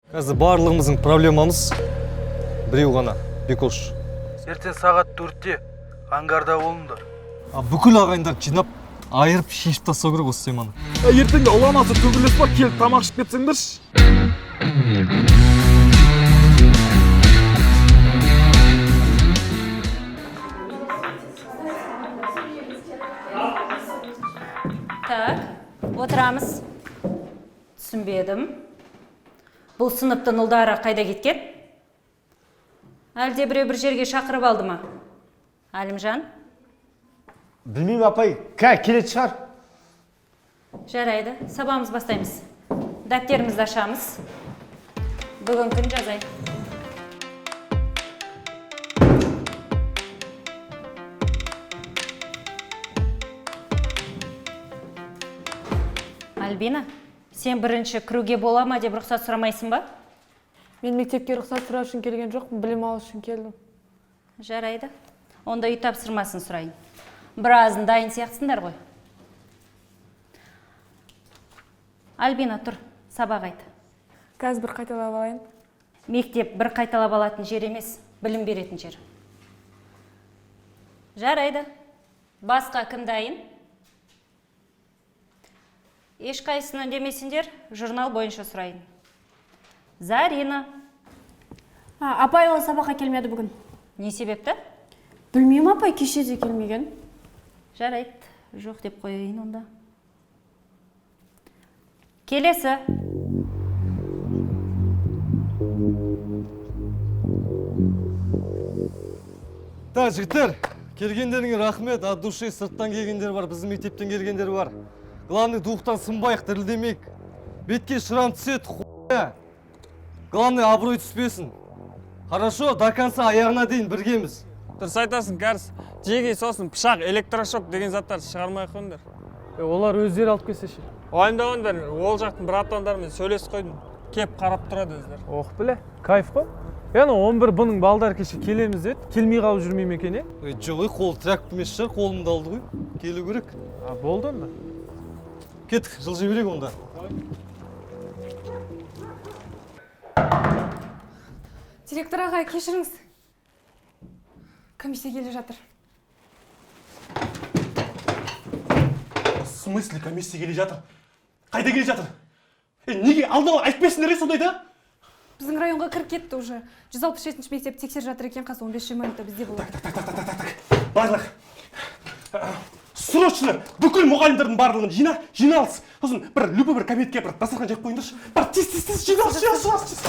Қазір барлығымыздың проблемамыз біреу ғана, Бекош. Ертең сағат 4-те ангарда болыңдар. А бүкіл ағайындарды жинап, айырып, шешіп тастау керек осы теманы. Ертеңге Ұлан асыр төбелес бар, келіп тамақ ішіп кетсеңдерші. Так, отырамыз. Түсінбедім. Бұл сыныптың ұлдары қайда кеткен? Әлде біреу бір жерге шақырып алды ма? Әлімжан? Білмеймін, апай, келетін шығар. Жарайды, сабағымыз бастаймыз. Дәптерімізді ашамыз. Бүгін күн жазайық. Альбина, сен бірінші кіруге бола ма деп рұқсат сұрамайсың ба? Мен мектепке рұқсат сұрау үшін келген жоқпын, білім алу үшін келдім. Жарайды. Онда үй тапсырмасын сұрайын. Біразын дайын сияқтысыңдар ғой. Альбина, тұр, сабақ айт. Қазір бір қайталап алайын. Мектеп бір қайталап алатын жер емес, білім беретін жер. Жарайды. Басқа кім дайын? Ешқайсысын үндемесеңдер, журнал бойынша сұрайын. Зарина. Апай, ол сабаққа келмеді бүгін. Не себепті? Білмеймін, апай, кеше де келмеген. Жарайды, жоқ деп қояйын онда. Келесі. Так, жігіттер, келгендеріңе рахмет, от души. Сырттан келгендер бар, біздің мектептен келгендер бар. Главный, духтан сынбайық, дірілдемейік. Бетке шрам түседі, хуя. Главный, абырой түспесін. Хорошо, до конца, аяғына дейін біргеміз. Дұрыс айтасың, кәріс. Жеге, сосын пышақ, электрошок деген заттарды шығармай ақ қойыңдар. Олар өздері алып келсе ше? Уайымдамаңдар, ол жақтың братандарымен сөйлесіп қойдым, кеп қарап тұрады өздері. Ох, біле, кайф қой. Е, анау 11 бұның балдары кеше келеміз деді, келмей қалып жүрмей ме екен, е? Ей, жоқ, ей, қолы тряпка емес шығар, қолымды алды ғой. Келу керек. А, болды онда. Кеттік, жылжи берейік онда. Директор ағай, кешіріңіз. Комиссия келе жатыр. В смысле комиссия келе жатыр? Қайда келе жатыр? Е, неге алдын ала айтпайсыңдар, е, сондайда? Біздің районға кіріп кетті уже. 167 мектеп тексеріп жатыр екен, қазір 15-20 минутта бізде болады. Барлық срочно бүкіл мұғалімдердің барлығын жина, жиналыс. Сосын бір любой бір кабинетке бір дастархан жайып қойыңдаршы. Бар, тез, тез, тез, жиналыс, жиналыс, жиналыс, тез.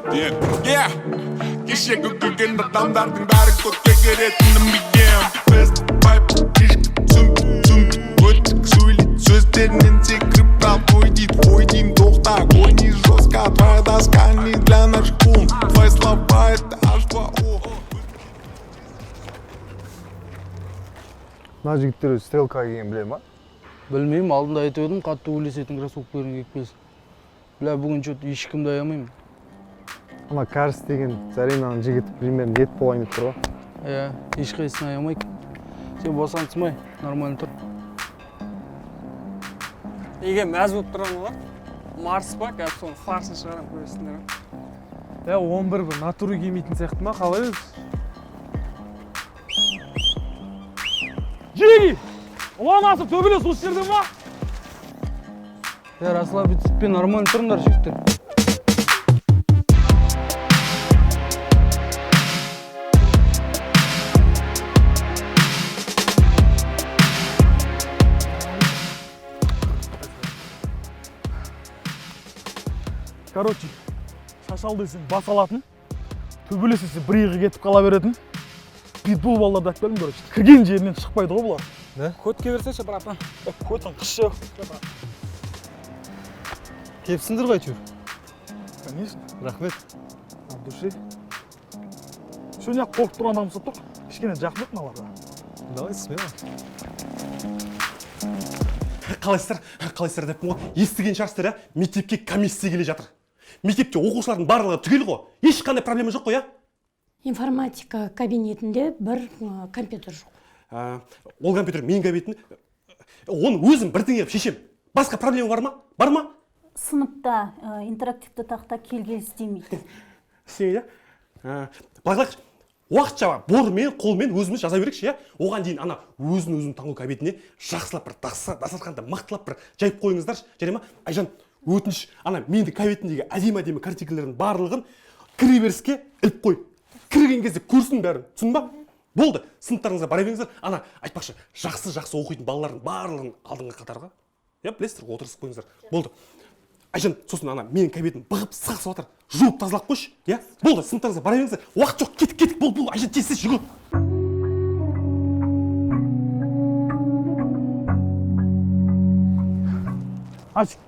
Yeah, кешегі күлген адамдардың бәрі көкке керетінін білгем. Біз вайп, түсім, түсім, өтірік сөйлейді, сөздерінен секіріп алып ой дейді, ой деймін, тоқта, гони жестко, твоя доска не для наших ум, твои слова это H2O. Мына жігіттер өзі стрелка киген, біле ма? Білмеймін, алдында айтып едім, қатты өлесетін кроссовкаларың киіп келсін. Бля, бүгін че-то ешкімді аямаймын. Ана Кәріс деген Заринаның жігіті примерно ет болайын деп тұр ғой. Иә, ешқайсысын аямайық. Сен босаңсымай, нормально тұр. Неге мәз болып тұрған олар? Марс па? Қазір соның фарсын шығарамын, көресіңдер. Е, 11 бір натура келмейтін сияқты ма, қалай өзі? Жеги! Ұлан асыр төбелес осы жерде ма? Е, расслабиться етпей, нормально тұрыңдар, жігіттер. Короче, шашал десең бас алатын, төбелес десе бір иығы кетіп қала беретін питбул балдарды алып келдім, короче. Кірген жерінен шықпайды ғой бұлар. Көтке берсеші, братан. Көтің қышы. Келіпсіңдер ғой әйтеуір. Конечно. Рахмет. От души. Сегодня қорқып тұрған адам ұқсап тұр. Кішкене жақын ет мыналарға. Давай, смело. Қалайсыздар, қалайсыздар деппін ғой. Естіген шығарсыздар, иә, мектепке комиссия келе жатыр. Мектепте оқушылардың барлығы түгел ғой, ешқандай проблема жоқ қой, иә? Информатика кабинетінде бір компьютер жоқ. Ол компьютер менің кабинетім. Оны өзім бірдеңе қылып шешем. Басқа проблема бар ма? Бар ма? Сыныпта интерактивті тақта келгелі істемейді. Істемейді? Былай қылайықшы. Уақытша бормен, қолмен өзіміз жаза берейікші, иә? Оған дейін ана өзін-өзін тану кабинетіне жақсылап бір дастарханды мықтылап бір жайып қойыңыздаршы, жарай ма? Айжан, өтініш, ана менің кабинетімдегі әдемі-әдемі картинкалердің барлығын кіреберіске іліп қой. Кірген кезде көрсін бәрін, түсіндің ба? Болды, сыныптарыңызға бара беріңіздер. Ана, айтпақшы, жақсы-жақсы оқитын балалардың барлығын алдыңғы қатарға, иә, білесіздер, отырғызып қойыңыздар. Болды. Айжан, сосын ана менің кабинетім бұғып сықсып жатыр. Жуып тазалап қойшы, иә? Болды, сыныптарыңызға бара беріңіздер. Уақыт жоқ, кеттік, кеттік, бол, бол, Айжан, тез, тез жүгір. Ачик.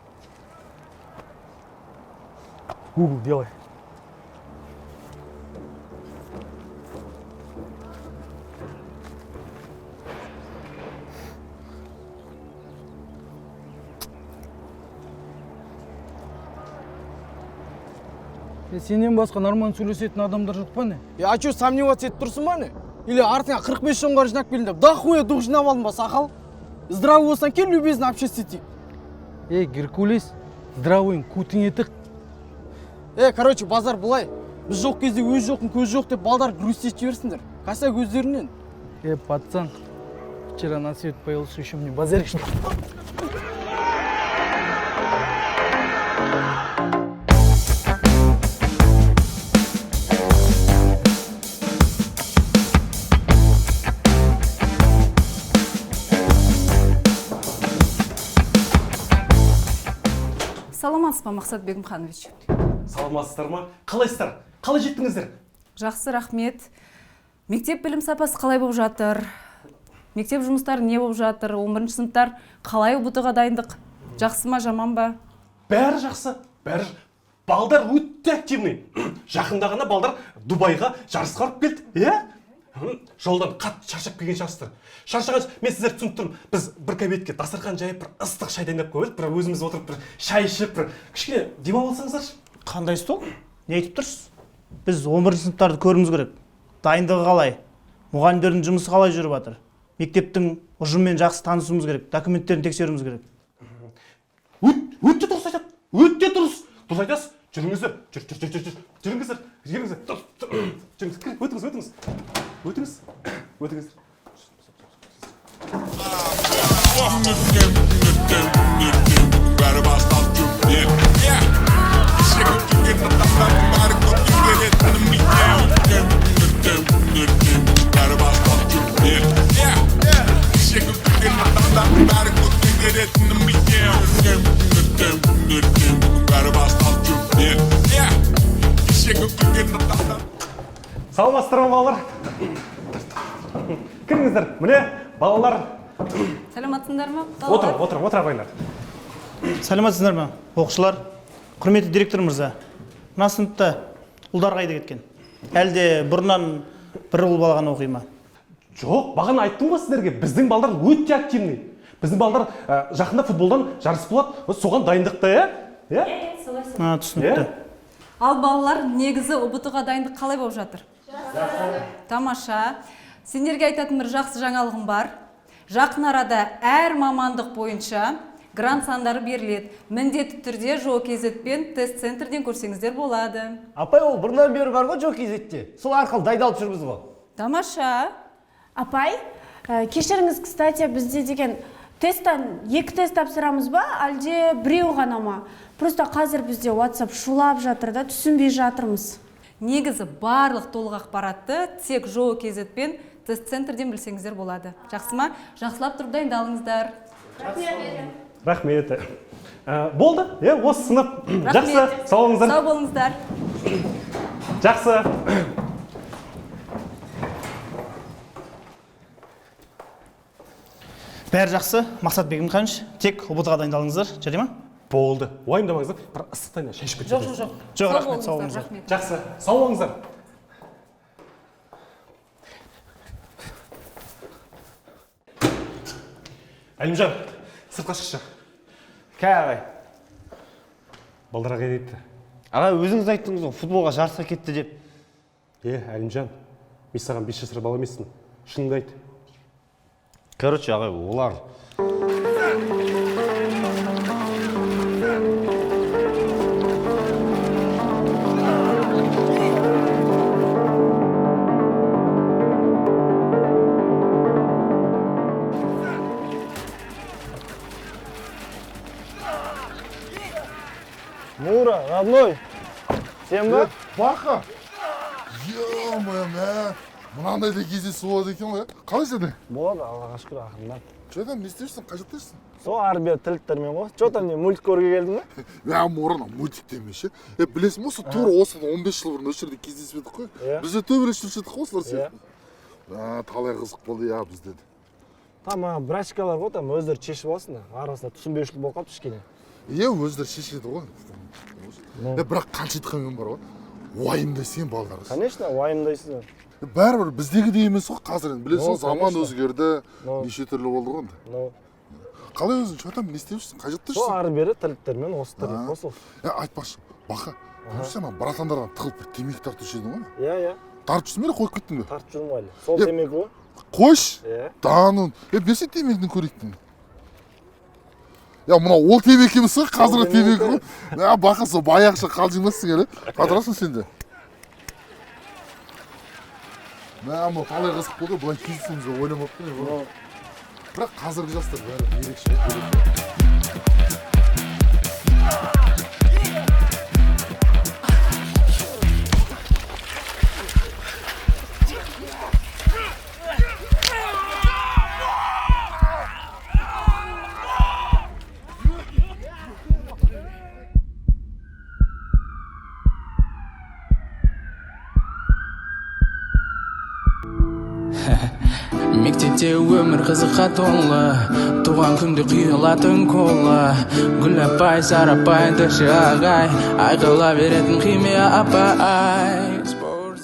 Google делай. Сенен басқа нормально сөйлесетін адамдар жоқ па не? А чё, сомневаться етіп тұрсың ба не? Или артыңа 45 жоңғар жинап келдің деп, дохуя дух жинап алдың ба, сақал? Здравый болсаң кел, любезно общаться етейік. Ей, Геркулес, здравыйың көтіңе тық. Короче, базар былай. Біз жоқ кезде өз жоқын көз жоқ деп балдар грустить жіберсіңдер. Косяк өздерінен. Пацан, вчера на свет появился, еще мне базаришь. Саламатсыз ба, Мақсат Бегімханович? Саламатсыздар ма? Қалайсыздар? Қалай жеттіңіздер? Жақсы, рахмет. Мектеп білім сапасы қалай болып жатыр? Мектеп жұмыстары не болып жатыр? 11 сыныптар қалай ҰБТ-ға дайындық? Жақсы ма, жаман ба? Бәрі жақсы, бәрі. Балдар өте активный. Жақында ғана балдар Дубайға жарысқа барып келді, иә? Жолдан қатты шаршап келген шығарсыздар. Шаршаған, мен сіздерді түсініп тұрмын. Біз бір кабинетке дастархан жайып, бір ыстық шай дайындап қойып, бір өзіміз отырып, бір шай ішіп, бір кішкене демалып алсаңыздаршы. Қандай стол? Не айтып тұрсыз? Біз 11 сыныптарды көруіміз керек. Дайындығы қалай? Мұғалімдердің жұмысы қалай жүріп жатыр? Мектептің ұжымымен жақсы танысуымыз керек, документтерін тексеруіміз керек. Өте дұрыс айтады. Өте дұрыс. Дұрыс айтасыз. Жүріңіздер. Жүр, жүр, жүр, жүр. Жүріңіздер. Жүріңіздер. Жүріңіз. Өтіңіз, өтіңіз. Өтіңіз. Өтіңіздер. Саламатсыздар ма, балалар? Кіріңіздер, міне балалар. Саламатсыңдар ма? Отыр, отыр, отыра қойыңдар. Саламатсыздар ма, оқушылар? Құрметті директор мырза, мына сыныпта ұлдар қайда кеткен? Әлде бұрыннан бір ұл бала ғана оқи ма? Жоқ, бағана айттым ғой сіздерге, біздің балдар өте активный. Біздің балдар жақында футболдан жарыс болады, соған дайындықта, иә? Иә, солай, солай. Түсінікті. Ал балалар, негізі ҰБТ-ға дайындық қалай болып жатыр? Тамаша. Сендерге айтатын бір жақсы жаңалығым бар. Жақын арада әр мамандық бойынша грант сандары беріледі. Міндетті түрде Жоо.kz пен тест центрден көрсеңіздер болады. Апай, ол бұрыннан бері бар ғой Жоо.kz-те. Сол арқылы дайындалып жүрміз ғой. Тамаша. Апай, кешіріңіз, кстати, бізде деген тесттан 2 тест тапсырамыз ба, әлде біреу ғана ма? Просто қазір бізде WhatsApp шулап жатыр да, түсінбей жатырмыз. Негізі барлық толық ақпаратты тек Жоо.kz пен тест центрден білсеңіздер болады. Жақсы ма? Жақсылап тұрып дайындалыңыздар. Рахмет. Болды, осы сынып. Жақсы, сау болыңыздар. Сау болыңыздар. Жақсы. Бәрі жақсы, Мақсат Бегімханович, тек ҰБТ-ға дайындалыңыздар, жарай ма? Болды, уайымдамаңыздар, бір ыстық шай ішіп кетеміз. Жоқ, жоқ, жоқ. Жоқ, рахмет, сау болыңыздар. Жақсы, сау болыңыздар. Әлімжан, сыртқа шықшы. Кәй, ағай. Балдар қайда кетті? Ағай, өзіңіз айттыңыз ғой, футболға жарысқа кетті деп. Әлімжан, мен саған 5 жасар бала емеспін. Шыныңды айт. Короче, ағай, олар... Родной, сен ба? Бақа! Е-мое, мә, мынандай да кездесу болады екен ғой, қалайсың сен? Болады, Аллаға шүкір, ақырындап. Че там, не істеп жүрсің, қай жақта жүрсің? Сол ары бері тірліктермен ғой. Че там, не мультик көруге келдің ба? Мә, морына, мультик деме ше. Е, білесің ба, осы тура осыдан 15 жыл бұрын осы жерде кездесіп едік қой. Иә. Біз де төбелесіп жүруші едік қой осылар сияқты. Ә, талай қызық болды, иә, бізде де. Там брачкалар ғой, там өздері шешіп алсын да. Арасында түсінбеушілік болып қалыпты кішкене. Иә, өздері шешеді ғой. Е, бірақ қанша айтқанмен бар ғой, уайымдайсың балалар. Конечно, уайымдайсың. Бәрібір біздегідей емес қой қазір енді, білесің Ну, ғой, заман конечно. өзгерді, Ну. неше түрлі болды ғой енді. Ну. Қалай өзің, че там, не істеп жүрсің, қай жақта Сол жүрсің? ары бері тірліктермен осы тірлік қой сол. Е, айтпақшы, Бақа, сен ана братандардан тығылып бір темекі тартушы едің ғой? Иә, иә. Тартып жүрсің бе или қойып кеттің бе? Тартып жүрмін ғой әлі. Сол Е, темекі ғой. Қойшы. Иә. Да ну, е, берсе темекіні көрейік деймін. Я, мынау ол темекі емес қой, қазіргі темекі ғой. Мә, Бақа, сол баяғыша қалжыңдайсың әлі. Қатырасың сен де. Мә, мынау талай қызық болды, былай кездесеміз деп ойламаппын. Мен. Бірақ қазіргі жастар бәрі ерекше. Мектепте өмір қызыққа толы, туған күнде құйылатын кола. Гүл апай, Сара апай, Дәші ағай, айқала беретін химия апай.